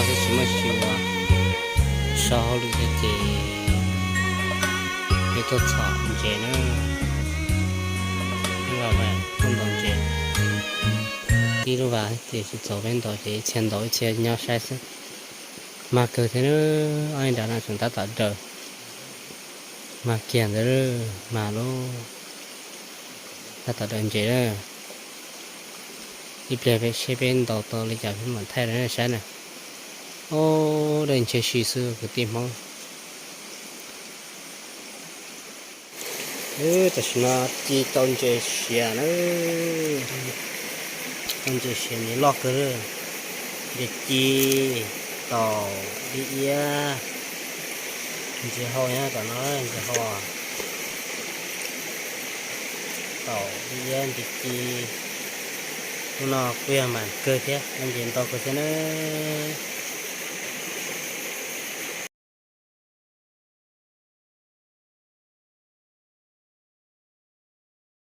Twb tsis muaj sia ua, so hauj lwm thiab ces peb tuaj txhom ntses na. Los tuaj ntaus ntses, tib lub vas ces tsis txaus peb ntaus ces ib txhia ntaus ib txhia nyob saib xwb. Mag kawg thiab na, ob nrad no tseem tab tom daws. Mag kiag ntawd, mag lub, tab tom daws ntses lawm. Ib pliag peb seb peb ntaus tau li cas peb mam thaij rau nej saib na. Ob, daws ntshe si xwb kwv tij Hmoob. Tam sim no ci tau ntses siav na, tau ntses siav ntses loj kawg. Ntses ci, taum, dib iab, ntses hau nyob tom no, ntses hau, taum, dib iab, ntses ci. Hnub no kuj yog mam kawg thiab, ntses ntau kawg thiab na.